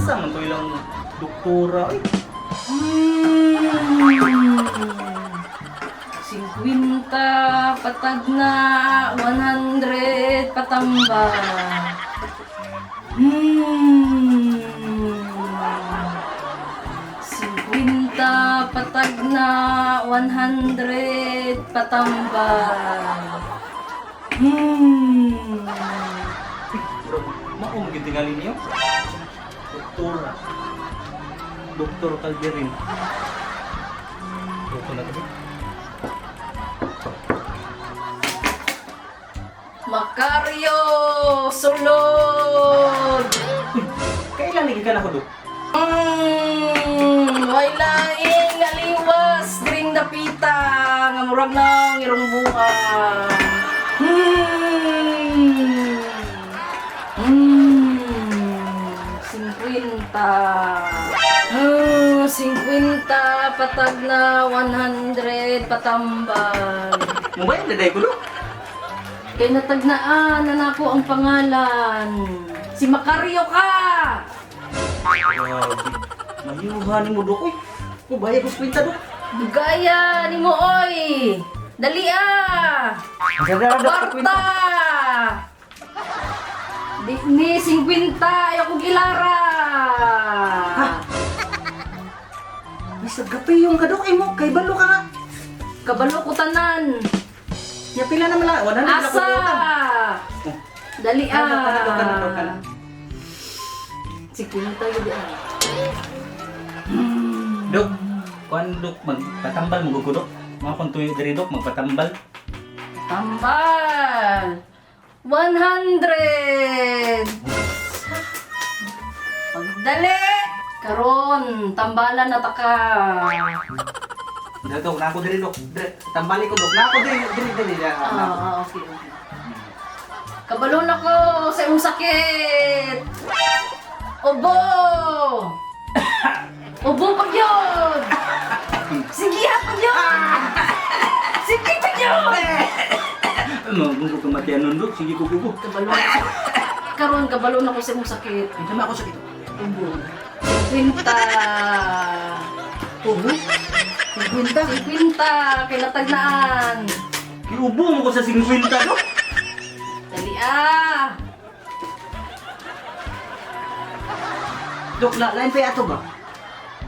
Asa man to ilang doktora? Ay, 50 patag na, 100 patamba. 50 patag na, 100 patamba. Bro, mao man gyud tingali niyo. Doktora. Doktor Calderin. Doktor na tabi. Macario, sulod! Uy, kailan lagi ka na ko, Dok? Way laing ngaliwas dring dapita nga murag nang irong buwan. 50. 50 patag na 100 patambal. Mubayad na dahil ko, Dok. Kay natagnaan na nako ang pangalan. Si Macario ka! Grabe. Mayuhan mo, Dok. Uy, mubayad ko sa kwenta, Dok. Gaya ni mo oy! Dali ah! Kwarta! Di ni 50 ayaw kong ilara. May gapi yung kadok ay mo, kay balo ka nga. Kabalo ko tanan. Nya pila naman lang, 100 na Asa! ko utang. Oh. Dali Kana, kana, kana, ah. kana. 50 yun ah. Dok, kuan Dok, magpatambal mo gugo, Dok. Mga kung tuyo diri, Dok, magpatambal. Tambal. 100. Pagdali. Karon, tambalan na taka. Dok, Dok, nako diri, Dok. Diri, tambali ko, Dok. Nako diri, diri, diri. Nako. Ah, okay. Kabalo na ko sa imong sakit. Ubo! Ubo pag yun! Sige ha pag yun! Sige pag yun! Ano, kung kamatian nun, Dok, sige ko gugo. Kabalo na ko. Karon, kabalo na ko sa imong sakit. Ang sama ako sakit. Ubo. 50. Ubo? 50? 50. Kay natagnaan. Kiubo mo ko sa 50, Dok. Dali ah! Dok, la, lain pa ato ba?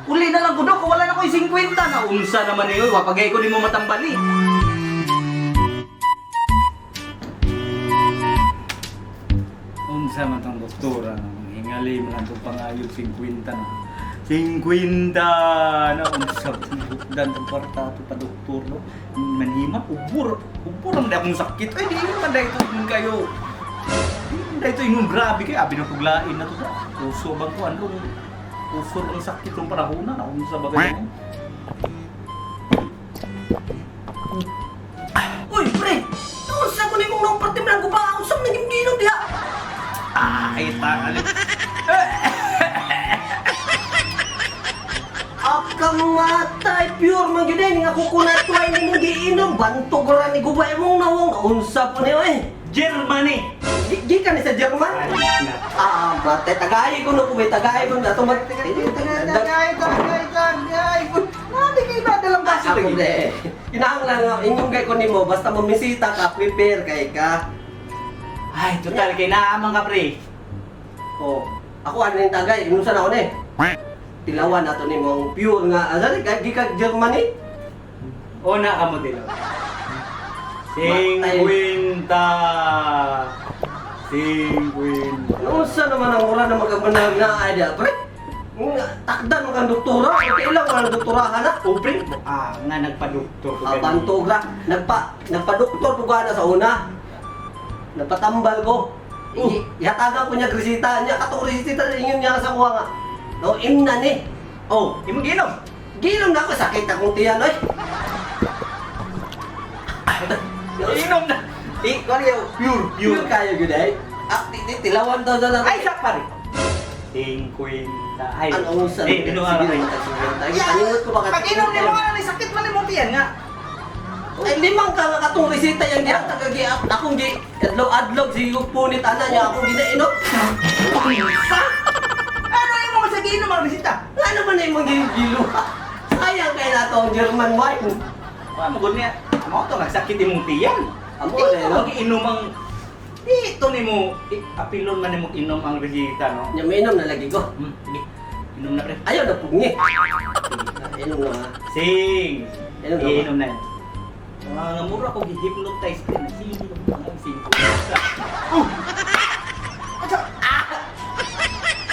Uli na lang ko, Dok. Wala na ko yung 50 na. Unsa naman yun. Wapagay ko di mo matambali. Unsa man tong doktora. Hingali man lang tong pangayog 50 na. 50 na unsa dan tong kwarta ato pa doktor no. Manhima ubur ubur ang akong sakit. Ay di man dai ito ingon kayo. Di man dai ito ingon grabe kay abi na kuglain na to da. Puso bang ko anong puso ang sakit ng panahon na unsa ba kayo? Uy, pre! Unsa ko nimong nang partim lang ko ba? Unsa man naging ginom diha? Ah, ay tangal. Akang matay pure man gyud eh nga coconut wine nimong giinom bantog ra ni gubay mong nawong unsa po niyo eh. Germany. Gikan ni sa German. Ay, na. Ah, matay tagay ko no kubay tagay ko na to mat. Tagay, tagay, tagay. Nadi kay ba dalang baso Ako lagi? pre. Kinahanglan nga inyong gay ko nimo basta mamisita ka prepare kay ka. Ay, total kay naamang ka pre. Oh, ako ano yung tagay, inusan ako ni. Tilawan nato nimong pure nga asa ni gikan Germany. Una ka mo dilo. 50. 50. Unsa naman ang ura na magkamanag na ay diya, pre? Nga, takdan mo kang doktora, kailang ang doktora ka na. O pre, ah, nga nagpa-doktor ko. Ah, bantogra, nagpa-doktor ko gana sa una. Nagpatambal ko. Ihatagan ko niya resita niya, katong resita ingon niya sa kuha nga. No, imna ni. Oh, imong ginom. Ginom na ako, sakit akong tiyan, oy. Inom na. Eh, kung ano pure, pure. Pure kayo gyud ay. Ah, di tilawan daw sa Ay, sak pare. 50. Ay, Ano unsa? Eh, binuha Sige, ka. na, sige, Paningot ko ba ka- Pag-inom ni mo nga na sakit man imong tiyan nga. Ay, limang ka nga katong resita yan diha tagagi akong gi adlaw adlaw si punit ana niya akong ginainom. Sa? Ano yung mga sa giinom ang resita. Nga naman na yung magigiluha. Sayang kay na ang German wine. Wa mo gud niya. Mao to nagsakit imong tiyan. Amo Imo na, no? magiinom ang dito nimo apilon man nimo inom ang resita, no? Nya mainom na lagi ko. Sige. Inom na, pre. Ayaw na pugni. Inom na ha. Sing. Inom na ba? Inom na. Mga mura ko gi-hypnotize pre na sige ang sing.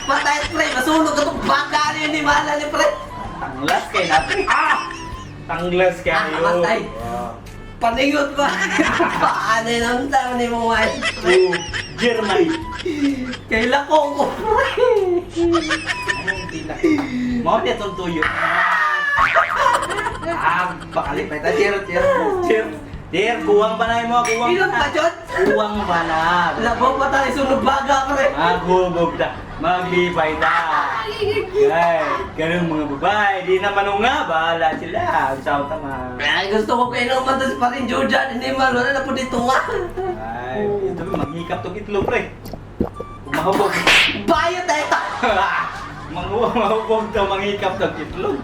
Patay pre, masunog ka itong baka niyo ni Mala ni pre. Tanglas kay na pre. Ah! Tanglas kayo. Ah, matay. Paningot ba? Paano yun ang tao ni mong wine? Oh, Germany. Kaila ko ko pre. Anong tila? Mao niya tong tuyo. Ah, pakalipay ta. Cheer, cheer, cheer. Cheer, kuwang pa na mo, kuwang Inom pa, Jod? Kuwang pa na. Labaw pa tayo sunog baga pre. Maghubog ta. Maglipay ta. Ay, ganun mga babae. Di na manunga, bahala sila. Ang saw tama. Ay, gusto ko kainuman to si parin Jordan. Hindi man, wala na po dito nga. Ay, ito manghikap tong itlog, pre. Mahubog. Bayot tayo ta. Mahubog to, manghikap tong itlog.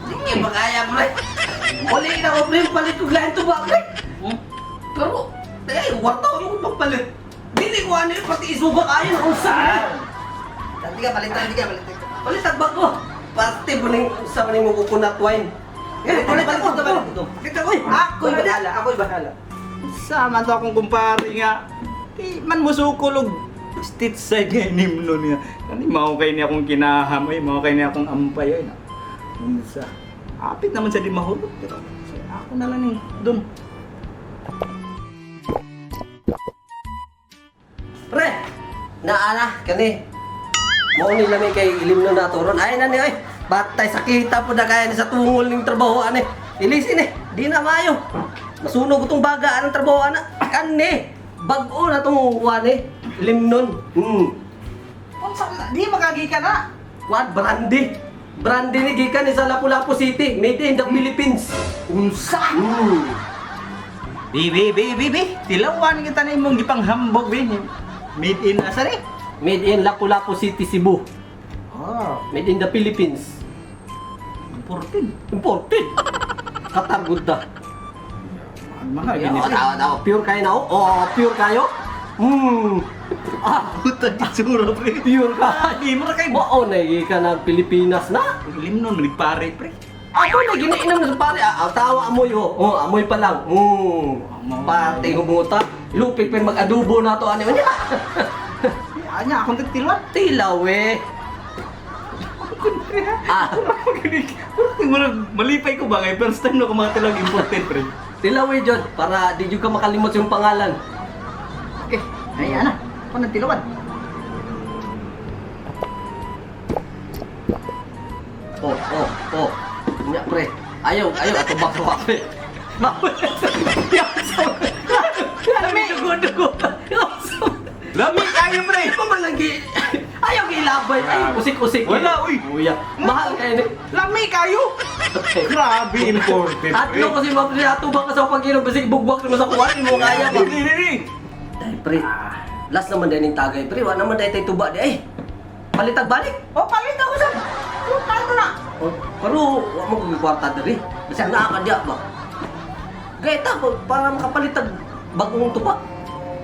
Hindi ba kaya pre? Uli na ko pre, palit ko lahat to ba pre? Hmm? Pero, ay, warta ko yung pagpalit. Dili ko ano yun, pati isuga kayo ang sa. Dali ka, palitan, di ka, palitan. Palit ang bago. Parte po ning sa maning mo coconut wine. Eh, palit ako, palit ito. Palit ako. eh. Ako'y bahala, ako'y bahala. Sama to akong kumpare nga. Di man musukol og stitch side nga inimno niya. Kani mao kay niya akong kinaham ay, mao kay niya akong ampay ay. Unsa? Apit naman sa di mahulog pero ako na lang ning dun. Pre, naala kani. Mao ni lami kay ilimno na turon. Ay na ni oy. Batay sakita po na kaya ni sa tungol ning trabaho ani. Ilisin eh, di na maayo. Masunog itong baga anang trabaho ana. Kani, bag-o na tong kuan eh. Ilimnon. Unsa di makagi ka na. Kuan brandy. Brandy ni gikan ni sa Lapu-Lapu City, made in the Philippines. Unsa? Bi bi bi bi bi, tilawan kita na imong gipanghambog bi. Made in asa ni? Made in Lapu-Lapu City, Cebu. Ah, Made in the Philippines. imported. Imported. Qatar gud ta. Mahal Oo, gini. tawa, tawa. Pure kayo na, oh. Oo, pure kayo. Ah, Puta itsura pre. Pure ka. Di mo ra kay Mao na ka ng Pilipinas na. Ilimnon nagpare pre. Ako na ginainom na sa pare. Ah, ah, tawa amoy ho. Oh, amoy pa lang. Pati humuta. Lupit pa yung mag-adobo na to. Ano yun? Anya akong tilawan. Tilaw eh. Ah, Malipay ko ba kay first time na kumatilag imported pre. tilaw eh, Jod. Para di jud ka makalimot yung pangalan. Okay, ay ana. Ako nang tilawan. Oh. Nya pre. Ayaw, ayaw ato bak sa pre. Lami dugo-dugo. Lami kayo pre. Ay, pamalagi. Ayaw gilabay. Ay, usik-usik. Wala, uy. Uya. Mahal kayo ni. Lami kayo. Grabe imported. Atlo kasi mapre ato ba ka sa pag-inom basig bugwak mo sa kuwan mo kaya ba. Dili dili. Dahil pre. Last naman din yung tagay pre. Wa naman dahil tayo tuba di ay. Palitag balik. Oh, palit ako sa. Oh, palit ko na. Oh, pero wa mo kung kwarta diri. Bisag naa ka diya ba. Gayta para makapalitag bagong tuba.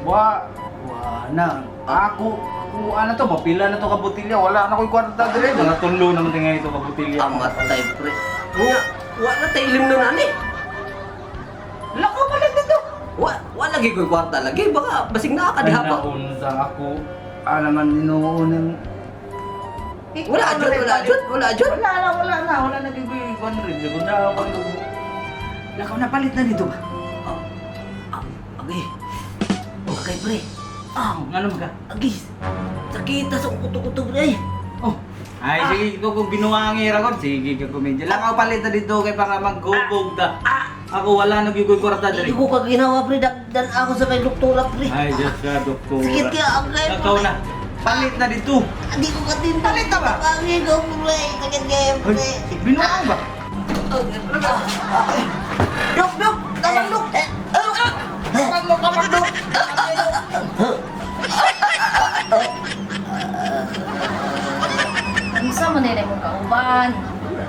Wa wa na. Ako kuha na to, mapila na to ka botelya. Wala na ko'y kwarta dire. Mga tulo naman tingay ito ka botelya. Amatay pre. Nga, wa na tayo ilim nun ani. Lako palit dito. Wa lagi ko'y kwarta lagi. Baka basig naa ka diha ba. Naunsa ako. Ah naman inuunang Wala jud, wala jud, wala jud. Wala na, wala na, wala na gigoy 100. Segunda ako. Lakaw na palit na dito ba? Ah, ah, Agay. Agay pre. Ah, ngano ka? Agay. Sakita sa kuto-kuto pre. Oh. Ay, sige, ko kung binuangi ra ko, sige ka komedya. Lakaw palit na dito kay para maggubog ta. Ako wala na gigoy kwarta diri. Hindi ko ka ginawa, pre. Dagdan ako sa may doktora, pre. Ay, Diyos ka, doktor. Sakit kaya ang kaya, Lakaw na. Palit na dito. Hindi ko katinda. Palit na ba? Ang ko, pre. Sakit kaya, Ay, pre. binuang ba? Dok, dok! Tamang, dok! Kamag mo, kamag dok.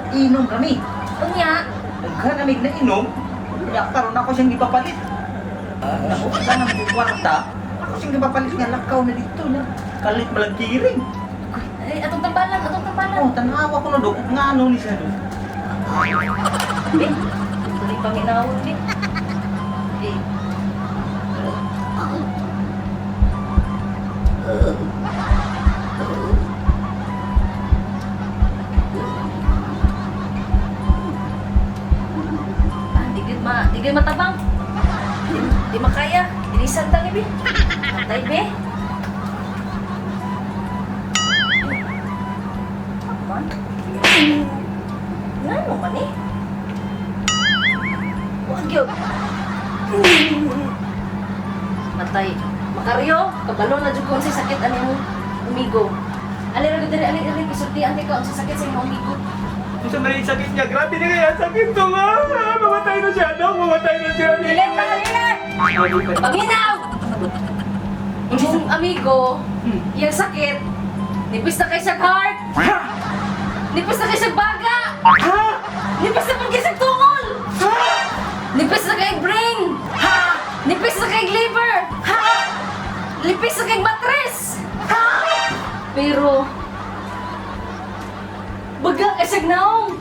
Inom kami. Unya, Daghan kami na inom. Kaya karon ako siyang gipapalit. Ako ka ng kwarta. Ako siyang gipapalit nga lakaw na dito na. Kalit malang kiring. ay, atong tambalan, atong tambalan. Oh, tanawa ko na do. Nga ano ni siya do. Bi, tuloy paminawon, bi. Bi. Ah, di gyud ma, di gyud matabang. Di makaya. Ilisan ta ni bi. Patay bi. Man. Ngano man eh? Wag yun. Matay. Makaryo, kabalo na jud ko unsay sakit ani mo amigo. Ali ra gud diri, ali ali isultian kay ka unsay sakit sa imong amigo. Unsa man yung sakit niya? Grabe na kaya sakit to nga. Mamatay na siya, no? Mamatay na siya. Dili pa dili. Paminaw. Imong amigo, iyang sakit. Nipis na kay siyang heart. Nipis na kay siyang baga. Nipis na pud kay siyang tungol. Nipis na kay brain. Nipis na kay liver. Nipis na kay matres. Pero baga kay siyang naong.